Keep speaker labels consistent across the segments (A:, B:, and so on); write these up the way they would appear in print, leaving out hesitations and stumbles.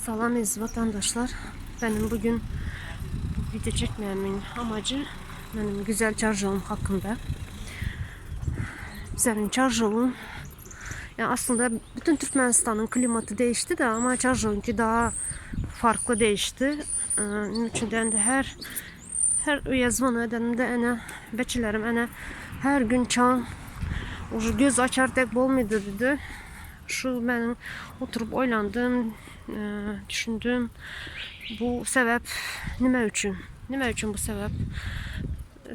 A: Salam eziz vatandaşlar. Benim bugün bu video çekmemin amacı benim güzel Çarjovum hakkında. Bizlerin Çarjov'un yani aslında bütün Türkmenistan'ın klimatı değişti de ama Çarjov'unki daha farklı değişti. Ee, Onun de her her üye zvonu edenimde ene beçilerim ene her gün çan Уже göz açar tek bolmuydu dedi. Şu benim oturup oylandım, e, düşündüm. Bu sebep nime üçün? Nime üçün bu sebep?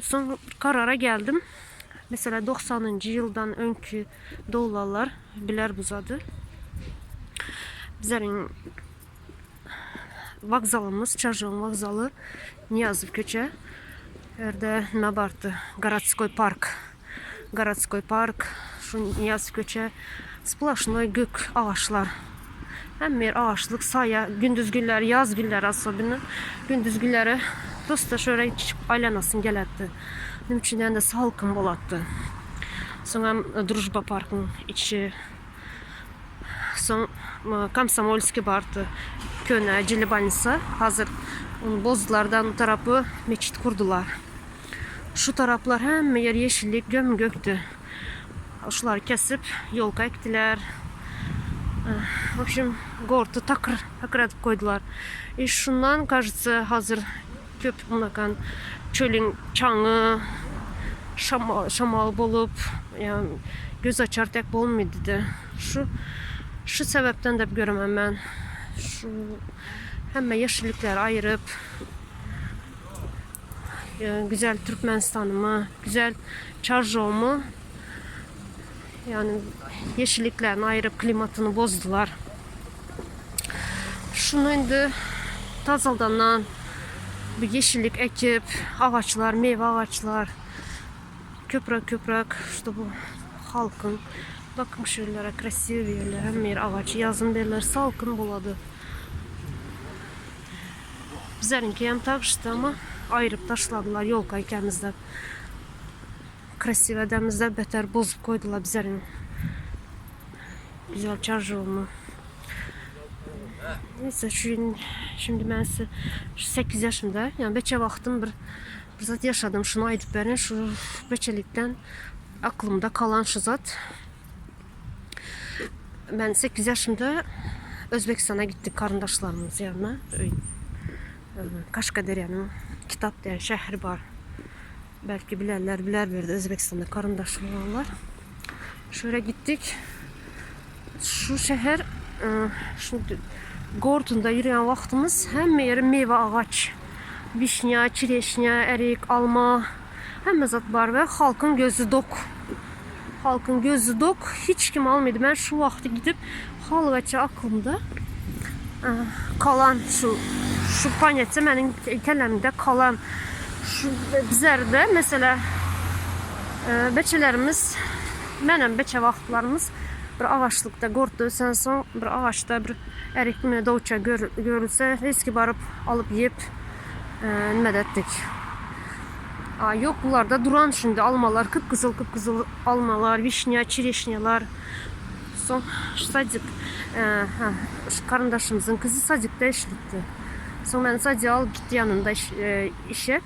A: Son karara geldim. Mesela 90. yıldan önkü doğulalar biler buzadı. Bizlerin vokzalımız, Çarjovun vokzalı Niyazov köçe. Yerde nime bardı? Gorodskoy park. Gorodskoy park, şu Niyazov köçe. Splashnoy gök ağaçlar. Hem bir ağaçlık saya gündüz günleri, yaz günleri aslında gündüz günleri dosta şöyle çıkıp aylanasın geletdi. Nime üçünden de salkın bolattı. Sonra Drujba parkın içi. Son Komsomolski bardı. Köne Cili banisi. Hazır onu bozdulardan tarafı meçit kurdular. Şu taraflar hem yer yeşillik göm göktü. Şuları kesip yolka ektiler. В общем, gortu takır takır edip koydular. E şundan кажется hazır köp unakan çölün çaňy şamal, şamal bolup yani göz açar tek bolmuydu dedi. Şu şu sebepten de göremem ben. Şu hemme yeşillikleri ayırıp e, güzel Türkmenistan'ımı, güzel Çarjov'umu yani yeşilliklerini ayırıp klimatını bozdular. Şunu indi tazaldandan bir yeşillik ekip ağaçlar, meyve ağaçlar köprak köprak işte bu halkın bakın şöyle krasiv yerler hem yer ağaç yazın berler salkın boladı. Bizlerinki hem takıştı ama ayırıp taşladılar yolka ikemizde. Krasiv edemizde beter bozup koydular bizlerin güzel Çarjov'umu. Neyse şu şimdi ben size şu 8 yaşımda yani beçe vaxtım bir bir zat yaşadım şunu aytıp berin şu beçelikten aklımda kalan şu zat. Ben 8 yaşımda Özbekistan'a gittik karındaşlarımız yanına. Kaşkaderya'nın kitap diyen şehri var. Belki bilerler biler bir de Özbekistan'da karındaşlı olanlar. Şöyle gittik. Şu şehir e, şu Gordon'da yürüyen vaxtımız hemme yeri meyve ağaç. Vişnya, çireşnya, erik, alma hemme zat var ve halkın gözü dok. Halkın gözü dok. Hiç kim almadı. Ben şu vakti gidip halvaça aklımda e, kalan şu şu panyetse benim kellemde kalan şu bizlerde mesela e, beçelerimiz benim beçe vaxtlarımız bir ağaçlıkta gortda ösen son bir ağaçta bir erik mi doğuça gör, görülse eski barıp alıp yiyip e, nime ettik. Aa, yok bunlarda duran şimdi almalar kıpkızıl kıpkızıl almalar, vişnya, çireşnyalar. Son sadik e, ha, şu karındaşımızın kızı sadikte işletti. Son ben sadiği alıp gitti yanında iş, e, işe.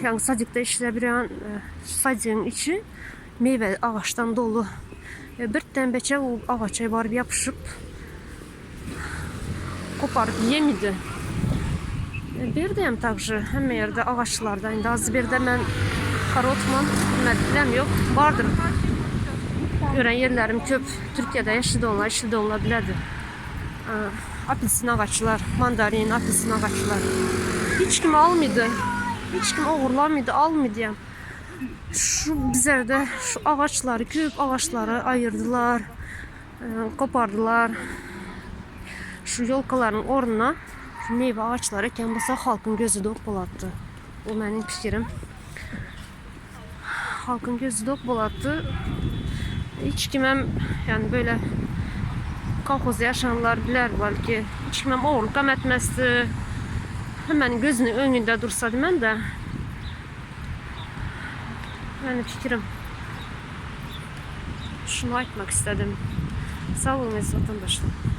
A: Yani sadikte işle bir an e, sadiğin içi meyve ağaçtan dolu. E, bir tane beçe o ağaça varıp yapışıp koparıp yemidi. E, bir de hem также hemme yerde ağaçlarda. Indi az bir de ben karotman bilmem yok. Vardır. Gören yerlerim köp. Türkiye'de yaşadı onlar, işledi onlar bilerdi. Apelsin ağaçlar, mandarin, apelsin ağaçlar. Hiç kim almıydı. Hiç kim oğurlamıydı, almıydı yani. Şu bizlerde şu ağaçları, köp ağaçları ayırdılar, e, kopardılar. Şu yolkaların ornuna şu meyve ağaçları eken bolsa halkın gözü dok bolattı. O benim fikrim. Halkın gözü dok bolattı. Hiç kimem yani böyle kolxozda yaşayanlar bilər belki. Hiç kimem oğurluq ham etmezdi. Hemen gözünün önünde dursa mən də. Benim fikrim. Şunu aytmak istedim. Sağ olun əziz vatandaşlar.